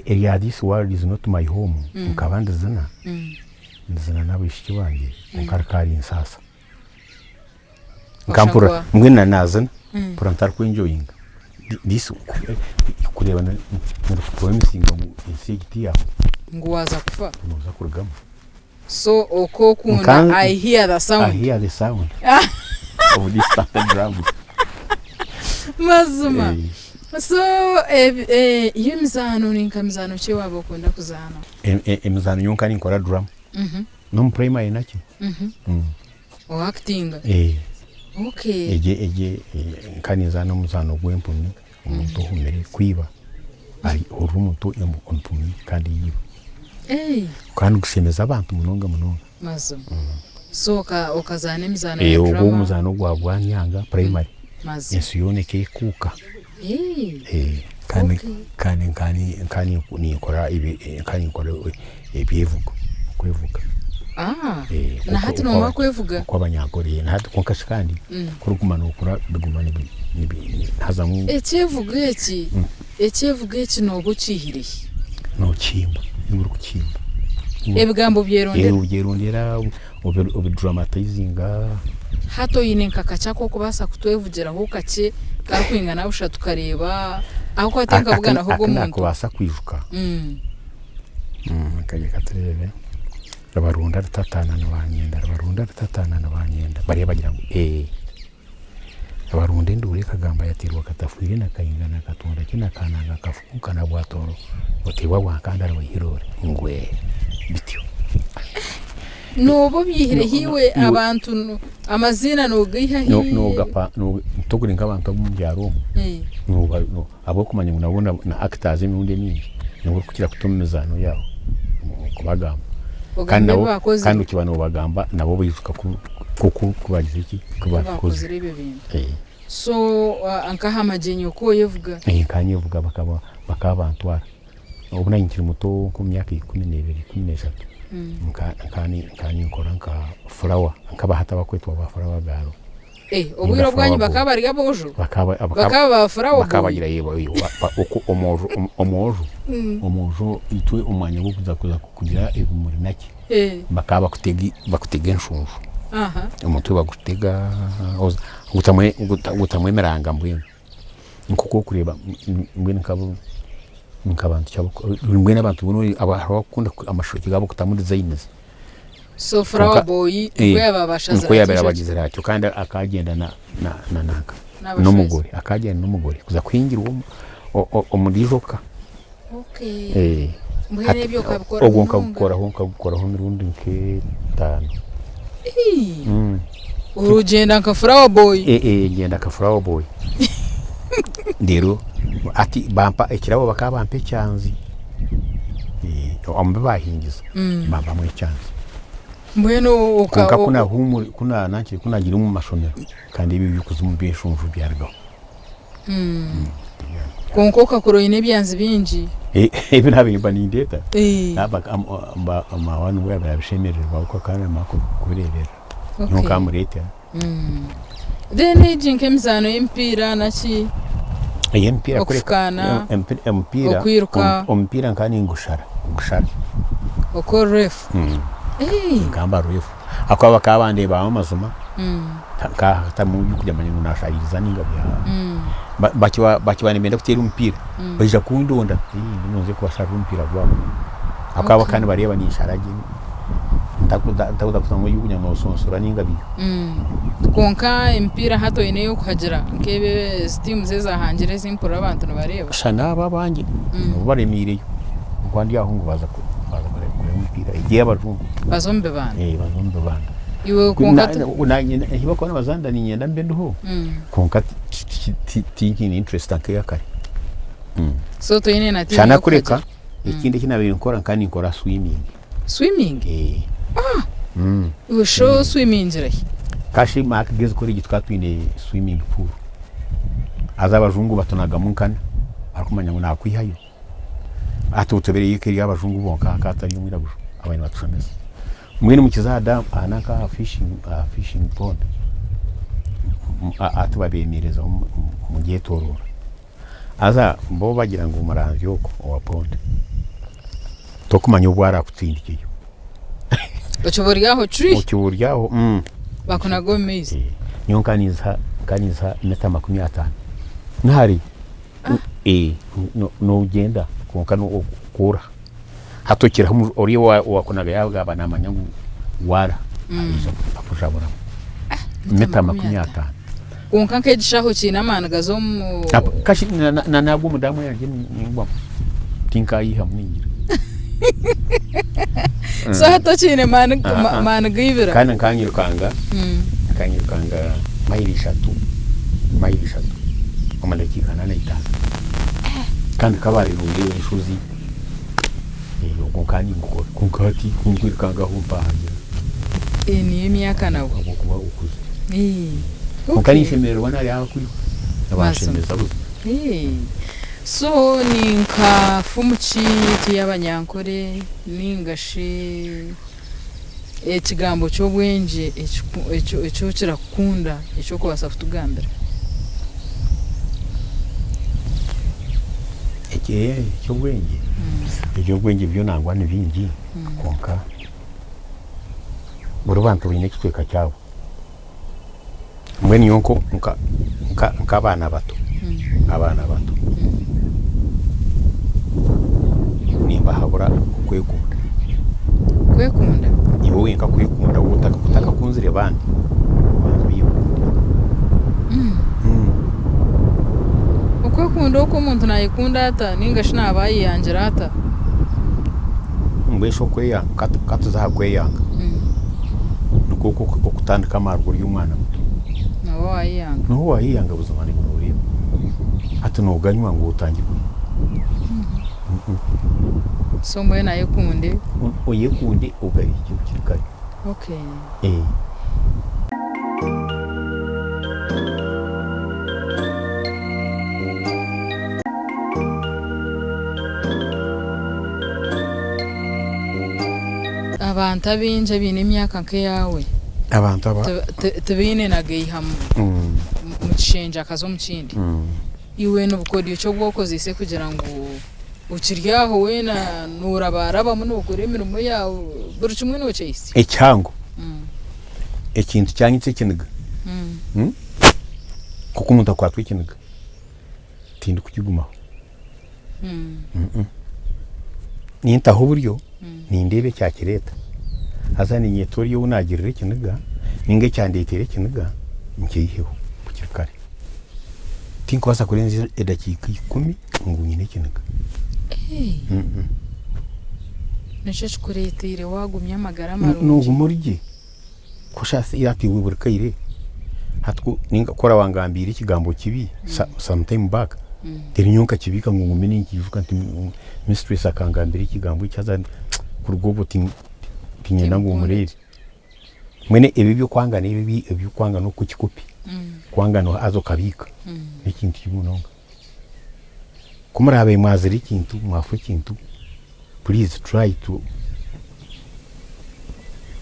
B: Erya This world is not my home nkaba ndizina, ndizina n'abaishiki bangye kwonka rikarinsaasa. Nka mpurira mbwenu na naazina mpurira ntarikwenjoyinga. This kureeba nirikupromisinga ngu ensi egi ti yaawe.
A: Ngu waaza kufa.
B: Nooza kurugamu.
A: So oku okunda I hear the sound.
B: I hear the sound of this thunder drums.
A: Mazima. So yo emizaano ni nka mizaano ki waaba okunda kuzaana?
B: Emizaano nyowe nka ninkora drama. N'omu primary nakyo.
A: O actinga? Okay.
B: Egye nka ninzaana omuzaano gw'empumi, omuntu ohumire kwiba, ori omuntu empumi kandi yiba. Kandi nigushemeza abantu munonga munonga.
A: Mazima. So okazaana emizaano ya
B: Ogwo
A: drama?
B: omuzaano gwa Bwanyanga primary.
A: Mazima.
B: Ensi yoona ekekuuka. Kandi kandi nka ninkora ebyevugo, kwevuga.
A: Na hati noomara kwevuga?
B: Oku Abanyankore, na hati kwonka shi kandi ku orikuguma nookura biguma nihazamu.
A: Ekyevugo eki, ekyevugo eki nooba okiihire hi?
B: Nookihimba, niiwe orikukihimba.
A: Ebigambo obyerondera?
B: Obyerondera, obiduramatayizinga.
A: Hati oine nka kakye aku orikubaasa kutwevugiraho kakye karikwingana busha tukareeba Ahabw'okuba tinkabuganaho
B: Aku
A: ogwo muntu.
B: nakubaasa kwijuka reka tureebe Rubarunda rutataana nibanyenda Rubarunda rutataana nibanyenda bariya bagira ngu ee Rubarunda enduuru ekagamba yateerwa katafiire na Kaingana Katonda ki na Kananga Kafukuuka na Bwatooro Buteebwa bwa Nkandara Waihirore ngu ee bityo.
A: Nooba obyihireho iwe abantu amaziina noogaiha hi?
B: Noogapa tokuri nk'abantu ab'omu byaro omu ahabw'okumanya ngu nabo na actors emirundi emingi nibo orikukira kuta omu mizaano yaabo kubagamba
A: Ogambe ebi baakozire.
B: Kandi okiba noobagamba nabo baijuka ku bagize ki? Ku
A: baakozire ebyo bintu. So nk'aha magyenyi oku oyevuga?
B: Nkanyevuga bakaba bantwara. Obu nari nkiri muto nk'omu myaka 12, 13, nkaba ninkora nka furawa nk'aba hati abakwetwa ba furawa gaaro.
A: Obwire obwanyu bakaba bari aboojo? Bakaba ba furawa
B: Bakaba
A: boyi?
B: bagira omwojo, omwojo itwe omu mwanya gw'okuza kugira ebimuri naki, bakaba bakutega enshunju, omutwe bagutega, gutamu emiranga mbwenu. Nk'oku orikureeba mbwenu nk'abantu ki mbwenu abantu hariho abakukunda amashookye gaabo kutamu designs.
A: So flower boy nikwo yaabaire abashazire
B: Nikwo yaabaire
A: atyo
B: abagizire atyo kandi akagyenda na na nanka
A: N'abashwezi.
B: n'omugore akagyenda n'omugore kuza kuhingirwa omuri ijoka.
A: Okay. Mbwenu
B: Hati
A: ebyo okabikora
B: ogwo
A: munonga?
B: nkagukoraho nkagukoraho emirundi nk'etaano.
A: Ogyenda nka flower boy.
B: Ngyenda nka flower boy. Reero hati bampa ekirabo bakaba bampa ekyanzi omu bi baahingiza bampamu ekyanzi.
A: Mbwenu
B: Kwonka ku naagiire omu mashomero kandi ebyo eby'okuza omu by'eshonjo byarugaho.
A: Kwonka okakura oine ebyanzi bingi.
B: Ebi naabaire mba nindeeta, maawe nibwo yaabaire abishemerererwa ahabw'okuba akaba naamara kubireeberera. Nyowe nkamureetera.
A: Then egi nk'emizaano y'emipiira naki?
B: Ey'emipiira kureka
A: Okufukaana,
B: omupiira
A: okwiruka.
B: Omupiira nkaba ningushara, ngushara.
A: Okora refu?
B: Nkaba mba refu. Ahakuba bakaba bandeebamu amazima, nkaba hatarimu ebyokugira ngu nashariiriza ninga bakiba nibenda kuteera omupiira, baija kundonda mbwenu nze kubasharira omupiira gwabo. Ahakuba bakaba nibareeba ninshara gye. Ntakuza kuza ngu kugira ngu nosonsora ninga biri.
A: Kwonka emipiira hati oine ey'okuhagira nk'ebi ezi tiimu ezahangire ezi mpurira abantu nibareeba?
B: Sha n'abo abangye nabo baremiireyo nkuba ndi aho ngu baaza kureeba omupiira egi ey'abajungu.
A: Baza omu bibanda?
B: Baza omu bibanda.
A: Iwe kwonka.
B: Naanye ahi barikuba nibazaanira niinyenda mbe ndiho kwonka tinkiine interest nk'eya kare.
A: So toine na tiimu
B: Shana kureka
A: ey'okuhagira?
B: ekindi eki naabaire nkora nkaba ninkora swimming.
A: Swimming?
B: Eh.
A: Ah! Iwe shi oswimingira hi?
B: Kashi Mark Gezi College tukaba twine swimming pool. Haza abajungu batunagamu nkana barikumanya ngu nakwihayo. Hati otubereyo eka eri abajungu bonka hakaba hatariyo omwiraguju abaire nibatushomesa. Mbwenu mukiza aha dam aha nanka aha fishing aha fishing pond hati babemerezaho omuryetoroora. Haza bo bagira ngu omurangi ogwo owa pond tokumanya obu arakutsindikeyo.
A: Okiba ori aho cwi.
B: Okiba ori aho.
A: Bakunaga omu maizi.
B: Nyowe nkaba ninziha mita 50 nahare nogyenda kwonka okooraha. Hati okiraho oriya owakunaga yaaba naamanya ngu waaraha aija akujaburamu. Mita 50.
A: Kwonka nk'egishaho kiine amaani gaza omu.
B: Kashi na nagwa omu daamu yangye ningwamu tinkayihamu ningira.
A: So hati okiine maani g'eibira.
B: Kandi nkanyirukanga nkanyirukanga mayiro ishatu mayiro ishatu omu dakiika ana na itaano. Kandi Kabale noreeba enshozi ogwo nkaba ningukora kwonka hati ku nkwirukanga aho mpahagira.
A: Niyo emyaka nabwo.
B: Ahabw'okuba okuzire. Kwonka ninshemererwa nari aha kwiruka nibanshemeza buzima.
A: So ni nka fumu ki ti y'abanyankore ninga shi ekigambo ky'obwengye eki okira kukunda eki orikubaasa kutugambira?
B: Eky'obwengye? Eby'obwengye byo nangwa ni bingi kwonka buri bantu baine ekicweka kyabo. Mbwenu nyowe nk'abaana bato, abaana bato. Kwekunda.
A: Kwekunda?
B: Iwe wenka kwekunda waaba otakakunzire bandi, obanze oyekunde.
A: Okwekunda okwo omuntu naayekunda ata nainga shi naaba ayeyangira ata?
B: Mbwenu shi okweyanga, ka tuze aha kweyanga, nikwo okutandika amaarwa ori omwana muto.
A: Nooba waayeyanga.
B: Nooba waayeyanga buzima nooreeba. Hati nooganywa ngu otangirwe.
A: So mbwenu ayekunde.
B: Oyekunde ogabiike bukiri kare.
A: Okay. Abantu abaingi abaine emyaka nk'eyaawe
B: Abantu aba.
A: Tibaine na gaiha mu kishengye akaza omu kindi. Iwe ni bukodyo ki obu okozeise kugira ngu okiri aho weena noorabarabamu nookora emirimo yaawe buri kimwe nookyehisya?
B: Ekihango, ekintu kyanyitsa ekiniga, nk'oku omuntu akwatwa ekiniga, tindikukigumaho. Nintaho oburyo, nindeeba ekyakireeta, haza niinyeta oriya ou naagirira ekiniga nainga ekyandeeteire ekiniga nkyeyiheho bukiri kare. Tinkubaasa kurenzya edakiika ikumi ngu nyine ekiniga.
A: Nikyo ekikureeteire waagumya amagara marungi.
B: Nooguma ori gye. Ku oshaase hati iwe buri kaire hati ku ninga ku oraba wangambiire ekigambo kibi some time back, reero nyowe nkakibiika ngu ngume ninkiijuka nti mistress akangambira ekigambo eki haza kuruga obwo tinyenda ngu mureebe. Mbwenu ebi eby'okwangana ebi eby'okwangana okw'ekikopi, kwangana haza okabiika n'ekintu kibi munonga. Ku muraabe mwazire ekintu, mwafa ekintu, please try to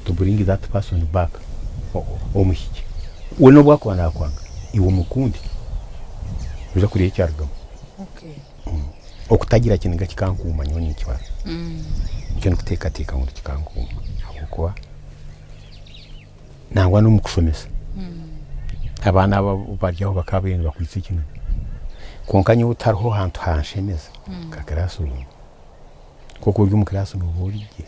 B: to bring that person back omuhikye. We n'obu akuba naakwanga, iwe omukunde, noija kureeba ekyarugamu. Okutagira kiniga kikankuuma nyowe ninkibara. Nikyo ndikuteekateeka ngu kikankuuma ahabw'okuba nangwa n'omu kushomesa, abaana abo bari aho bakaba bariyo nibakwitsa ekiniga. Kwonka nyowe tihariho hantu hanshemeza nka classroom. Nk'oku ori omu class nooba ori gye.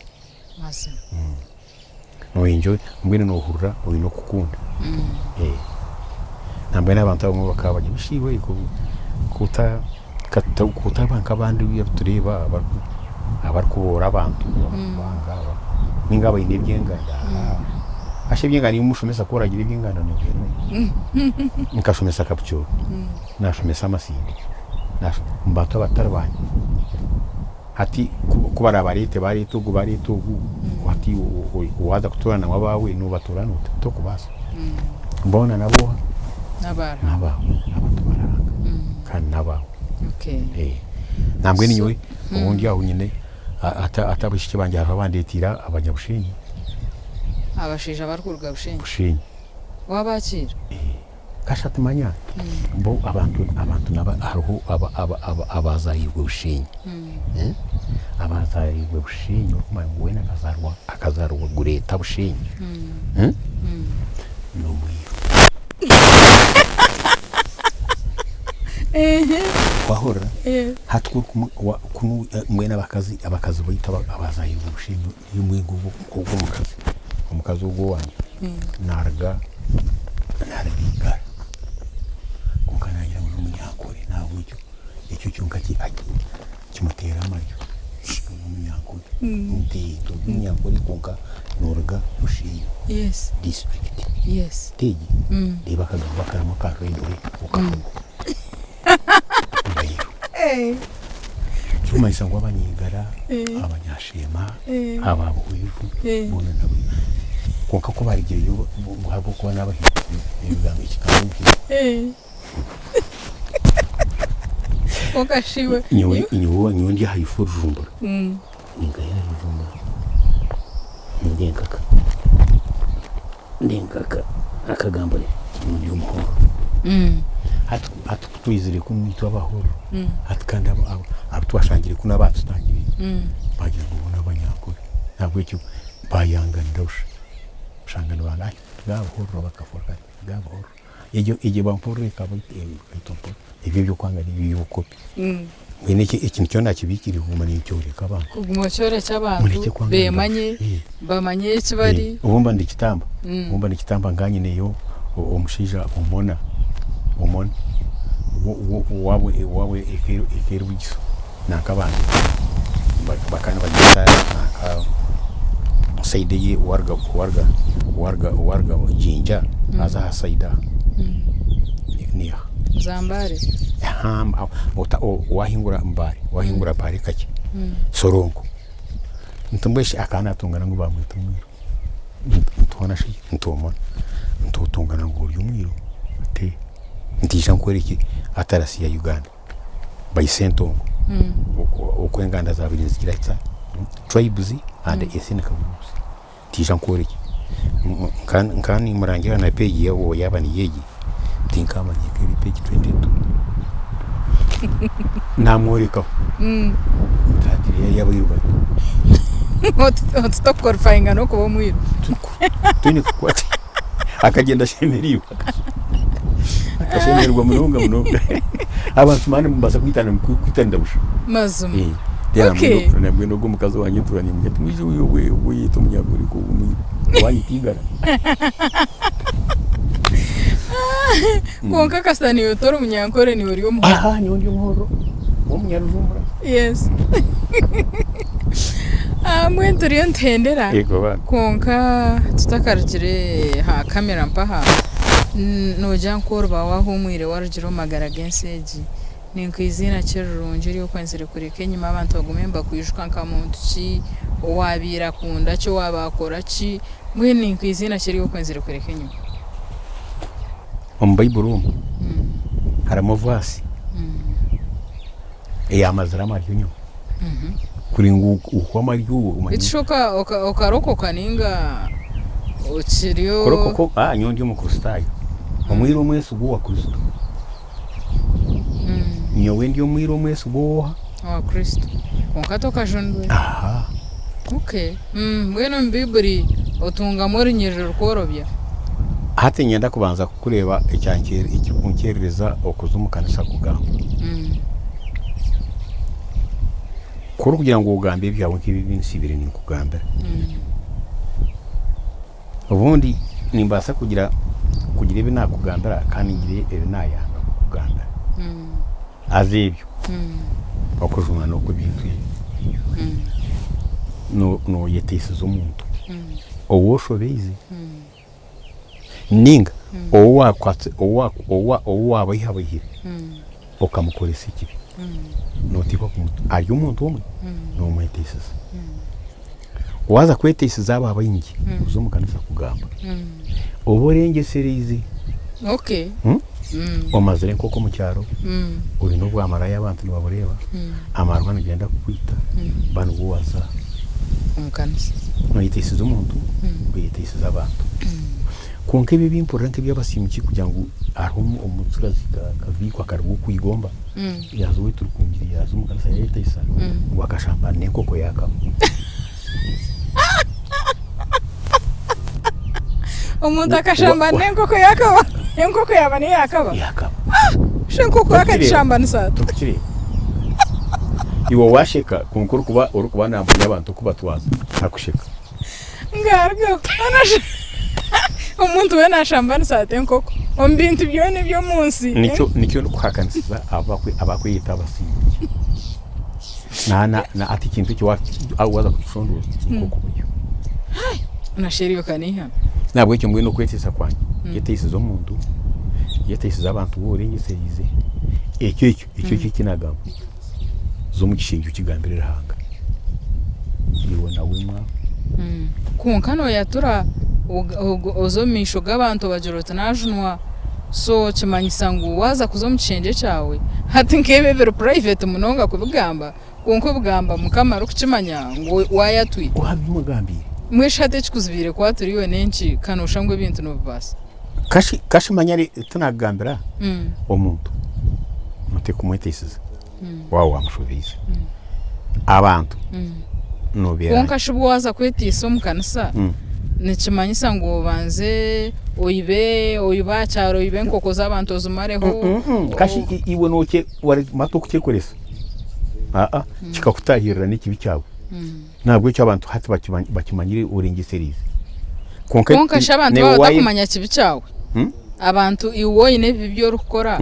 B: No enjoy mbwenu nohurira oyine okukunda. Nambwenu abantu abamwe bakaba bari bishi iwe kotaba nk'abandi abu turikureeba abarikuboora abantu abarikubanga ninga abaine eby'enganda. Hashi eby'enganda iwe omushomesa ku oragira eby'enganda nohurira Nkashomesa Kapchorwa, nashomesa Masindi, omu bantu abatari bangye. Hati ku baraabareete baareeta ogu baareeta ogu, hati waaza kutoorana ngu abaawe noobatoorana ota? Torikubaasa. Boona n'abooha? N'abaawe. Abantu ba Ruhanga kandi n'abaawe. Nambwenu nyowe obu ndi aho nyine hati abaishiki bangye hariho abandeeteire abanyabushenyi.
A: Abashaija abarikuruga Bushenyi?
B: Bushenyi.
A: Waabakiira?
B: Kashatu manya bo abantu abantu naba hariho abazairwe Bushenyi abazairwe Bushenyi orikumanya ngu weena akazarwa akazarwa Gureta Bushenyi nomwiru wahurira hati ku mbwenu abakazi abakazi baitu abazairwe Bushenyi Imwe nk'ogwo omukazi, omukazi ogwo owangye naruga naruga Igara kwonka naagira ngu n'omunyankore nahabwekyo ekyo kyonka kimuteera amaryo ngu n'omunyankore. Nti ori omunyankore kwonka noruga Bushenyi disiturikiti tegi? Reeba akagambo akarimu aka reedi okavuga. Ndahiro. Ekirikumanyisa ngu Abanyaigara, Abanyasheema, aba Buhweju boona nabo. Kwonka ku baarugireyo ngu ahabw'okuba n'abahingi ebigambo ekigambo omuhingi.
A: Kwonka shi iwe.
B: Nyowe nyowe nyowe ndi ahaifo Rujumbura. Ninkahi ahari Rujumbura? Nindenkaka. Ndenkaka akagambo ndi omuhoro. Hati hati ku twizire kunu itwe abahoro, hati kandi abo abo abu twashangire kunu abaatutangiriire baagira ngu bo n'abanyankore. Nahabwekyo baayanganira busha. Oshanga nibanga ai turi abahoro bakafora kare turi abahoro. Egyo egyo eba mpurira ekaba ekaitwa mpora. Ebyo eby'okwanga n'ebyo eby'obukopi. Mbwenu eki eki nikyo nakibiikire kuguma ninkyoreka abantu.
A: Kuguma okyorekye abantu
B: Murekye kwanga
A: beemanye,
B: Eh.
A: bamanye eki bari.
B: Eh, obu mba ndikitamba, obu mba ndikitamba nka nyineyo omushaija omona, omona, owaabo owaabo eka eka eri Bugisu nanka abandi bakaba nibagyeta nanka sayidi ei waruga waruga waruga waruga Jinja haza aha sayidi aha niiha?
A: Za Mbale.
B: Aha wahingura Mbale wahingura Mbale kakye Soronko. Nti mbwenu shi akaba naatungana ngu baamweta omwiru? Nti hoona shi nti omona? Nti otungana ngu ori omwiru? Nti ntiija nkworeke atarasi ya Uganda by Ssentongo oku enganda zaabaire nizigira zita tribes and ethnic groups. Ntiija nkworeke. Nka nimurangira na page yaabo yaaba niyo egi, tinkamanya ku eri page 22. Naamworekaho. Nti hati reero y'abairu bari.
A: Oti tokukorifayinga n'okuba omwiru.
B: Twine kukwata. Akagyenda ashemereirwe. Akashemererwa munonga munonga. Abantu mani nimubaasa kwitana kwitanira busha.
A: Mazima.
B: Eh, Reero
A: Okay.
B: nambwenu ogwo omukazi wangye ntuura nimugira nti mwije oyete omunyankore ku omwiru owaanyu tigara.
A: Kwonka kasita niiwe tori munyankore niiwe ori omuhoro.
B: Aha nyowe ndi omuhoro w'omunyarujumbura.
A: Yes. Ah, mbwenu turiyo nituhendera
B: Yego bambi.
A: kwonka tutakarugire ha kamera mpaha noogira nku oriba wahuumwire warugire omu magara g'ensi egi ni nk'eiziina ki erirungi eri okwenzire kureka enyima abantu bagume nibakwijuka nka muntu ki owaabaire akunda ki owaaba akora ki mbwenu ni nk'eiziina ki eri okwenzire kureka enyima?
B: Omu Baiburi omu harimu vaasi eyamazire amaryo nyowe kuri ngu ohwe amaryo omanye.
A: Beitu shi okarokoka ninga okiriyo.
B: Kurokoka nyowe ndi omukristaayo omwiru omwesigwa owa Kristo. Nyowe ndi omwiru omwesigwa ow'oha?
A: Owa Kristo. Kwonka tokajunirwe.
B: Aha.
A: Okay. Mbwenu omu Baiburi otungamu orunyiriri rukworobya?
B: Hati niinyenda kubanza kukureeba ekirikunkyerereza okuza omu kanisa kugamba. Ku orikugira ngu ogambe ebyawe nk'ebi ebi nsiibire ninkugambira. Obundi nimbaasa kugira kugira ebi naakugambira kandi ngire ebi naayanga kukugambira. Haza ebyo okujunwa n'okw'ebintu ebyo. Nooyeteisiza omuntu ou oshobeize nainga ou waakwatsi ou waabaihabaihire okamukoresa ekibi. Nooteekwa ari omuntu omwe noomweteisiza. Waaza kweteisiza abo abaingi oze omu kanisa kugamba, obe orengyesereize.
A: Okay.
B: Omazire nk'oku omu kyaro, oine obwamaraaya abantu nibabureeba, amarwa nigenda kukwita, ba nibwo waaza
A: Omu kanisa.
B: Nooyeteisiza omuntu, oyeteisiza abantu. Kwonka ebi ebi mpurira nk'eby'abasiimuki kugira ngu hariho omutsigazi kaviikwa akaruga oku Igomba, yaaza owaitu Rukungiri yaaza omu kanisa yaayeteisa ngu akashambana n'enkoko yaakaba.
A: Omuntu akashambana n'enkoko yaakaba, enkoko yaaba niyo yaakaba?
B: Yaakaba.
A: Shi enkoko akagishambanisa ata?
B: Torikukireeba? Iwe waasheka kwonka orikuba orikuba naamanya abantu oku batwaza takusheka.
A: Ngarugaho. Omuntu weena ashambanisa ata enkoko omu bintu byona eby'omu nsi?
B: Nikyo nikyo ndikuhakanisiza abakweyeta abasingi. Na na na hati ekintu eki waaza kukishondooza enkoko buryo.
A: Nasheryo ka n'eihano.
B: Nahabwekyo mbwenu okweteisa kwangye, yeteisize omuntu, yeteisize abantu bu orengyesereize, ekyo ekyo ekyo ekyo eki naagamba. Za omu kishengye okigambire Ruhanga. Iwe nawe mwa.
A: Kwonka nooyatura oze omu maisho g'abantu obagira oti naajunwa, so kimanyisa ngu waaza kuza omu kishengye kyawe, hati nk'ebi ebiri private munonga kubigamba, kwonka obigamba Mukama arikukimanya ngu waayatwire.
B: Wabimugambiire.
A: Mbwenu shi hati ekikuzibiire kwatura iwe n'enki ka nooshusha ngu ebintu noobibaasa?
B: Kashi kashi manya tinakugambira omuntu noteekwa kumweteisiza. Waaba waamushobeize. Abantu noobeera.
A: Kwonka shi bwaza kweteisa omu kanisa, Nikimanyisa ngu obanze oibe, oibe aha kyaro oibe enkoko z'abantu ozimareho.
B: Kashi iwe nookye warimata okukyekoresa? Aa kikakutaahirira n'ekibi kyawe. Nahabwekyo abantu hati bakimanyire orengyesereize.
A: Kwonka Kwonka shi abantu baaba batakumanya kibi kyawe, abantu iwe oine ebibi ebi orikukora,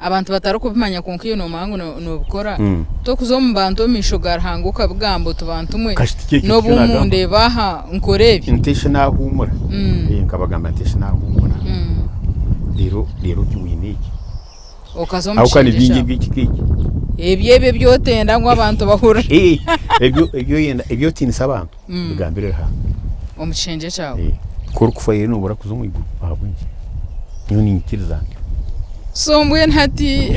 A: abantu batarikubimanya kwonka iwe noomanya ngu noobikora, torikuza omu bantu omu maisho ga Ruhanga okabigamba oti bantu mwe n'obu mundeeba aha nkora ebi.
B: Nti shi naahuumura, nkabagamba nti shi naahuumura, reero reero oti oine eki.
A: Okaza omu Ahabw'okuba ni
B: kishengye bingi kyawe. eby'ekika eki.
A: Ebyo ebyo ebi otenda ngu abantu bahurire.
B: Ebyo ebi oyenda ebi otiinisa abantu bigambire Ruhanga.
A: Omu kishengye kyawe.
B: Ku orikufa reero noobura kuza omu iguru ahabw'enki? Nyowe niinyikiriza ntyo.
A: So mbwenu hati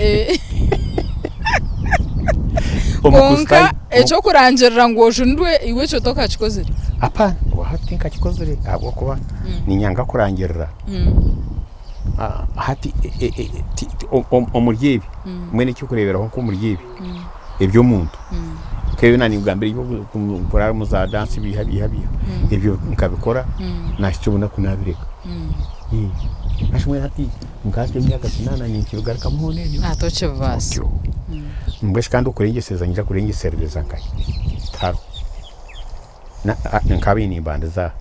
A: kwonka eky'okurangirira ngu ojunirwe iwe ekyo tokakikozire?
B: Hapana, hati tinkakikozire ahabw'okuba niinyanga kurangirira. Hati omuri ebi mbwenu eky'okureeberaho nk'omuri ebi eby'omuntu nk'ebi naaninkugambira eby'okuraara omu za dansi biiha biiha biiha ebyo nkabikora naahitsya obunaku naabireka. Haza mbwenu hati nka emyaka kinaana ninkibigarukamu hoona ebyo?
A: Tokibibaasa.
B: Mbwenu shi kandi okurengyesereza niinyija kurengyeserereza nkahi? Tihariho. Nkabaire nimbandiza aha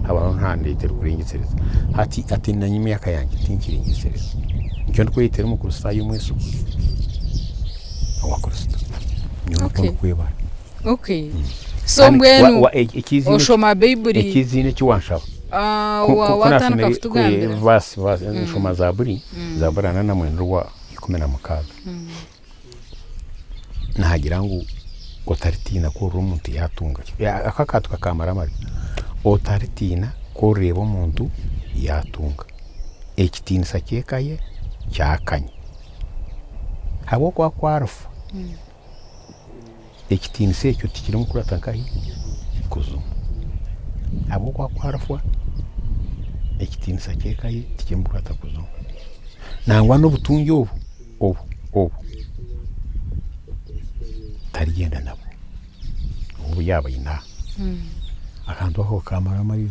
B: habaho ntandeetera okurengyesereza. Hati hati nanye emyaka yangye tinkirengyesereza. Nikyo ndikweyetera omukristaayo omwesigwa owa Kristo. Nyowe nikwo ndikwebara.
A: Okay. So mbwenu oshoma Baiburi.
B: Ekiziina eki wanshaba.
A: Ku naashomire
B: verse nshoma Zaaburi, Zaaburi 49 orwa 16. Naagira ngu otaritiina ku orira omuntu yaatunga. Aka akantu kakamara amaryo. Otaritiina ku orireeba omuntu yaatunga. Ekitiinisa ky'eka ye kyakanya. Ahabw'okuba ku arifa, ekitiinisa ekyo tikirimukurata nkahi? Kuzimu. Ahabw'okuba ku arifa, ekitiinisa ky'eka ye tikirimukurata kuzimu. Nangwa n'obutungi obu. Obu, obu tarigyenda nabwo, obu yaaba aine aha. Akantu ako kamara amaryo.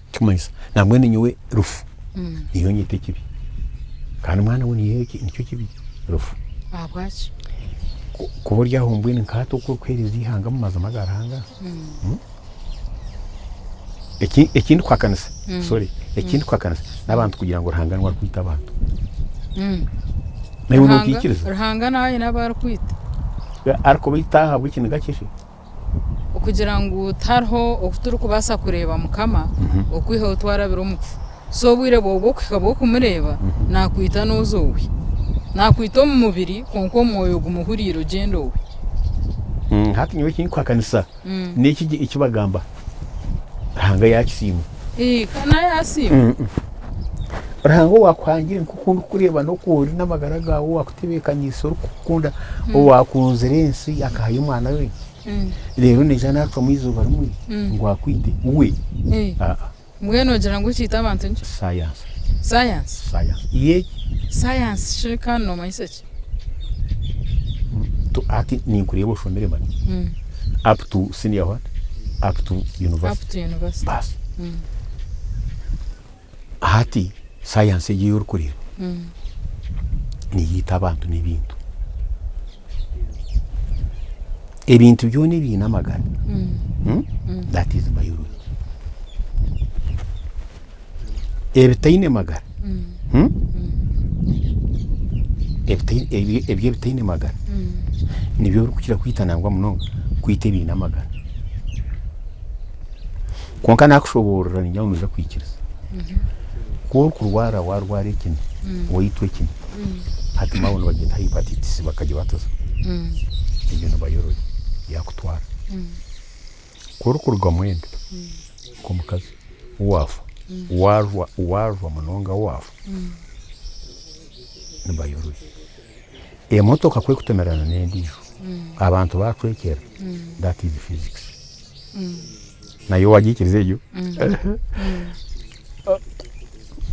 B: Ekirikumanyisa nambwenu nyowe rufu niyo nyeta ekibi. Kandi mwana we niyo nikyo kibi rufu.
A: Ahabwaki?
B: Kuba ori aho mbwenu nka hati oku orikuheereza eihanga omu mazima ga Ruhanga. Eki ndikuhakanisa, sorry, eki ndikuhakanisa n'abantu kugira ngu Ruhanga niwe arikwita abantu. Naiwe nokiikiriza?
A: Ruhanga nawe aine abu arikwita.
B: Arikubaita ahabw'ekiniga kye shi?
A: Okugira ngu tihariho oku turikubaasa kureeba Mukama okwihaho twarabire omu kufa. So obwire bwawe bw'okuhika bw'okumureeba, naakwita nooza owe. Naakwita omu mubiri kwonka omwoyo gumuhuriire ogyenda owe.
B: Hati nyowe eki ndikuhakanisa N'eki eki bagamba Ruhanga yaakisiima.
A: Ka nawe yaasiima.
B: Ruhanga owaakuhangire nk'oku orikureeba n'oku ori n'amagara gaawe, owaakutebeekaniise orikukukunda, owaakunzire ensi akahayo omwana we, reero naija naacwamu eizooba rimwe ngu akwite we?
A: Aa. Mbwenu ogira ngu ekiita abantu niki?
B: Sayansi.
A: Sayansi?
B: Sayansi. Ye.
A: Sayansi shi kandi noomanyisa ki?
B: Hati ninkureeba oshomire mani. Up to senior what? Up to university.
A: Up to university.
B: Baasi. Hati sayansi egi ei orikureeba neeyita abantu n'ebintu. Ebintu byona ebiine amagara that is biology. Ebitaine magara ebyo ebitaine magara nibyo birikukira kwita nangwa munonga kwita ebiine amagara. Kwonka naakushoboorora ningira ngu noija kwikiriza. Ku orikurwara waarwara ekine, waitwa ekine, hati mbwenu nibagyeta hepatitis bakagibatiza, egyo ni biology yaakutwara. Ku orikurugamu enda nk'omukazi waafa, waarwa waarwa munonga waafa, ni biology. Emotoka ku erikutomerana n'endiijo, abantu baacwekyera, that is physics. Nayo wagiikiriza egyo?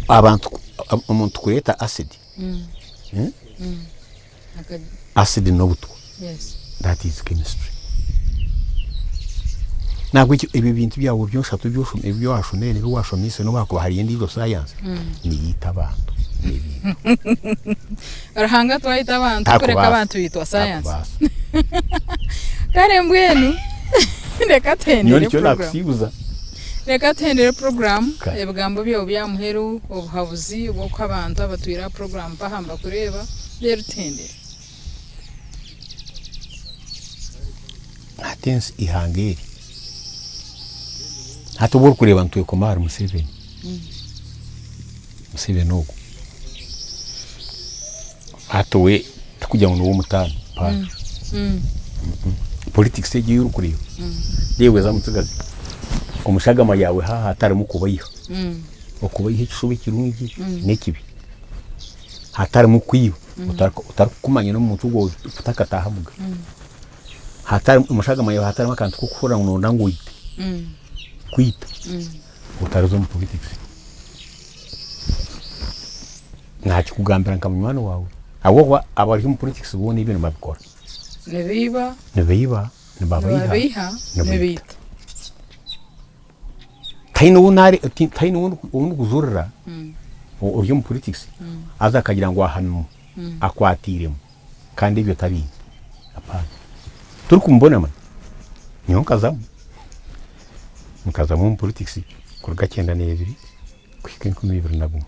B: Abantu omuntu kureeta acid, acid n'obutwa, that is chemistry. Nahabwekyo ebyo bintu byawe byoshatu ebi washomire n'ebi washomeise n'obu hakuba hariyo endiijo sayansi niyiita abantu n'ebintu.
A: Ruhanga twayita abantu kureka abantu baitwa sayansi.
B: Takubaasa.
A: Kare mbwenu reka
B: Nyowe
A: tuhendere
B: nikyo
A: puroguramu.
B: nakusiibuza.
A: Reka tuhendere puroguramu.
B: Kare.
A: Ebigambo byawe by'aha muheru, obuhabuzi bw'okuha abantu abatwire aha puroguramu mpaha nibakureeba, reero tuhendere.
B: Hati ensi eihanga eri, hati obu orikureeba nitwekoma ahari Museveni, Museveni ogu, hati we tikugira ngu niwe omutaano hapana, politics egi ei orikureeba, reeba eza mutsigazi, omu shagama yaawe haaha hatarimu kubeiha, okubeiha ekishuba ekirungi n'ekibi, hatarimu kwiba, otarikumanya n'omuntu ogu otakataahamuga. Hatarimu omu shagama yaawe hatarimu akantu k'okuhurira ngu nooyenda ngu oite, kwita, otariza omu politics. Naakikugambira nka munywani waawe ahabw'okuba abari omu politics boona ebyo nibabikora.
A: Nibaiba.
B: Nibaiba, nibabeiha,
A: Nibabeiha,
B: nibaita.
A: nibaita.
B: Tihaine ou naare tihaine ou ndikujurira ori omu politics haza akagira ngu ahamimu, akwatiiremu. Kandi ebyo tabiine. Hapana. Turikumubona manya. Nyowe nkazamu. Nkazamu omu politics kuruga 92 kuhika 2001.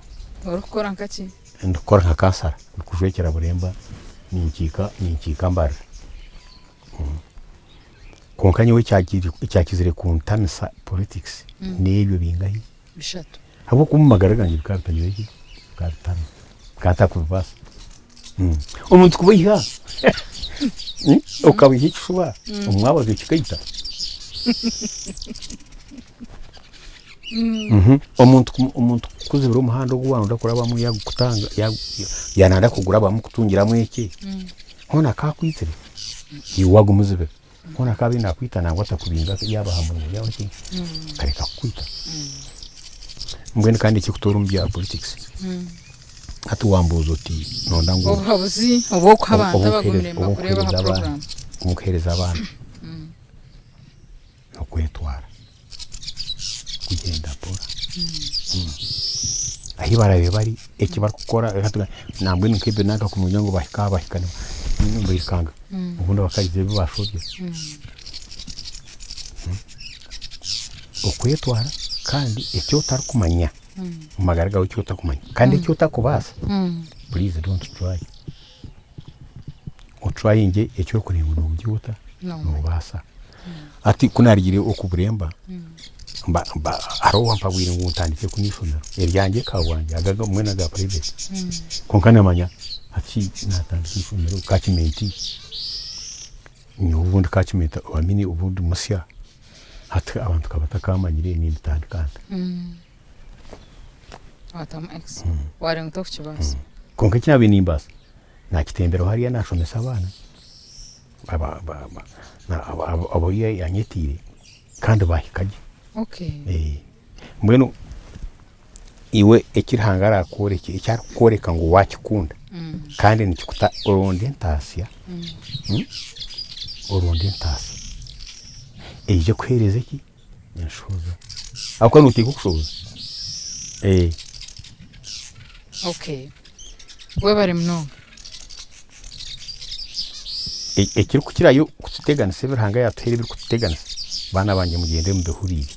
A: Orikukora nka ki?
B: Ndikukora nka kansara, ndikujwekyera Buremba, ninkiika ninkiika Mbarara. Kwonka nyowe ekyakizire kuntamisa politics n'ebyo bingahi?
A: Bishatu.
B: Ahabw'okuba omu magara gangye bikaba bitagire ki? Bikaba bitarimu. Bikaba ntakubibaasa. Omuntu kubeiha okabeiha ekishuba omwabazyo kikaita. Omuntu omuntu kukuzibira omuhanda ogu waaba nooyenda kurabamu yaagukutanga yaanayenda kugurabamu kutungiramu ekye, hoona akaakwitsire, iwe waagumuzibira. Hoona akaabaire naakwita nangwa atakubinga yaaba aha murimo yaaba ki, akareka kukwita. Mbwenu kandi ekirikutoora omu bya politics, hati wambuuza oti noyenda ngu
A: Obuhabuzi obw'okuha abantu abagumire nibakureeba aha puroguraamu.
B: obw'okuheereza abaana, n'okwetwara, kugyenda mpora. Ahi baraabe bari, eki barikukora nambwenu nk'ebyo nanka kumanya ngu bahika aha bahika nibairukanga. Obundi bakagira ebi bashobya. Okwetwara kandi eki otarikumanya omu magara gaawe eki otakumanya kandi eki otakubaasa, please don't try. Oturayingye eki orikureba ngu noogira ota, noobaasa. Hati ku naarugire oku Buremba, hariho owampabwire ngu ntandike kunu eishomero eryangye nka bwangye aga mbwenu aga private. Kwonka naamanya hati naatandika eishomero catchment, nyowe obundi catchment I mean obundi musya, hati abantu nkaba ntakamanyire ninditandika nta.
A: Waatamu X. Waareeba ngu torikukibaasa.
B: Kwonka eki naabaire nimbaasa, naakitemberaho hariya naashomesa abaana abu yanyetiire kandi baahika gye. Mbwenu iwe eki Ruhanga araakworeka, eki arikukworeka ngu waakikunda kandi nikikuta oronde entaasya, oronde entaasya eije ekuheereze ki? Enshohoza. Ahabw'okuba nooteekwa okushohoza.
A: Okay. Webare munonga.
B: Ekirikukirayo kututeganisa ebi Ruhanga yaatuhaire ebirikututeganisa, baana bangye mugyende mubihuriire,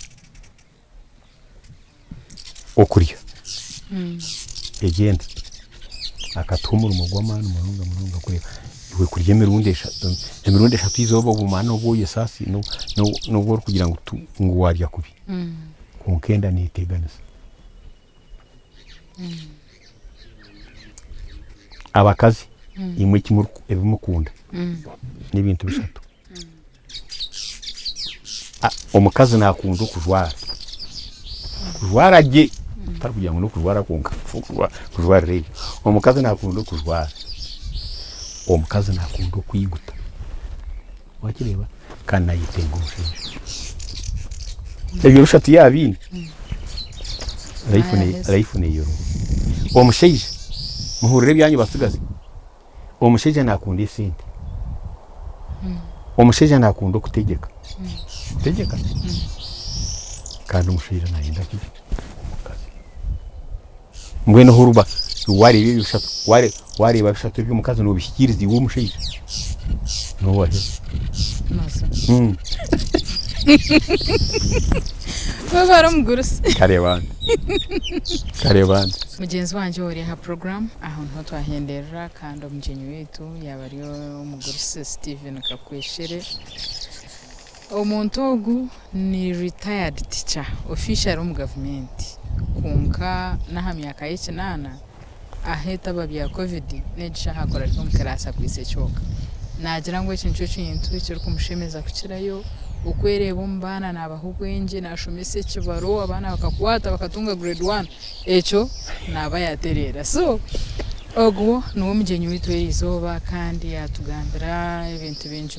B: okurya, egyenda akatuha omurimo gw'amaani munonga munonga kureeba iwe kurya emirundi eshatu, emirundi eshatu eizooba obumara n'obu oyesaasi n'obu orikugira ngu waarya kubi, kwonka enda neeteganisa. Abakazi imwe ebi mukunda n'ebintu bishatu. Omukazi nakunda okujwara, kujwara gye hatari kugira ngu n'okujwara kwonka kujwarira ebyo. Omukazi nakunda okujwara, omukazi nakunda okwiguta wakireeba kandi nayetenga omushaija. Ebyo bishatu yaaba abiine, life neyoroba. Omushaija muhurire ebyanyu batsigazi, omushaija nakunda esente, omushaija nakunda okutegyeka. Kutegyeka. Kandi omushaija nayenda ki? Omukazi. Mbwenu ahu oriba wareeba ebyo bishatu, wareeba bishatu eby'omukazi nobihikiiriza iwe omushaija, nowaheza.
A: Mazima. Webare omugurusi.
B: Kare bambi. Kare bambi.
A: Mugyenzi wangye ori aha puroguraamu, aho niho twahenderera kandi omugyenyi waitu yaaba ari omugurusi Steven Kakweshere. Omuntu ogu ni retired teacher officially omu gavumenti kwonka n'aha myaka y'ekinaana aheetaba bya Covid n'egi shaaha akora ari omu kiraasi akwaitse kyoka. Naagira ngu eki nikyo kintu ekirikumushemeza kukirayo, okwereeba omu baana naabaha obwengye, naashomesa ekibaro abaana bakakwata bakatunga grade one. Ekyo naaba yaatereera. So ogwo niwe mugyenyi waitu w'erizooba kandi yaatugambira ebintu bingi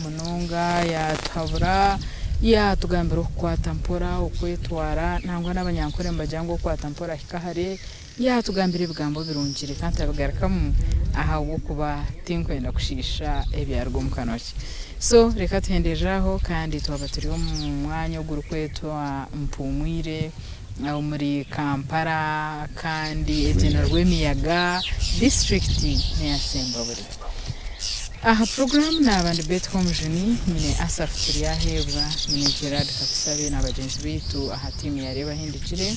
A: munonga, yaatuhabura, yaatugambira okukwata mpora, okwetwara, nangwa n'abanyankore nibagira ngu okwata mpora ahika hare, yaatugambira ebigambo birungi reka ntabigarukamu ahabw'okuba tinkwenda kushiisha ebyaruga omu kanwa ke. So reka tuhenderere aho kandi twaba turi omu mwanya ogurikwetwa Mpuumwire. Omuri Kampala kandi egyo na Rwemiyaga disiturikiti neya Sembabule. Aha puroguraamu naaba ndi Betty Komujuni, nyine Asaph Turyaheebwa, nyine Gerard Katusabe na bagyenzi baitu aha tiimu ya Reeba Ahindukire.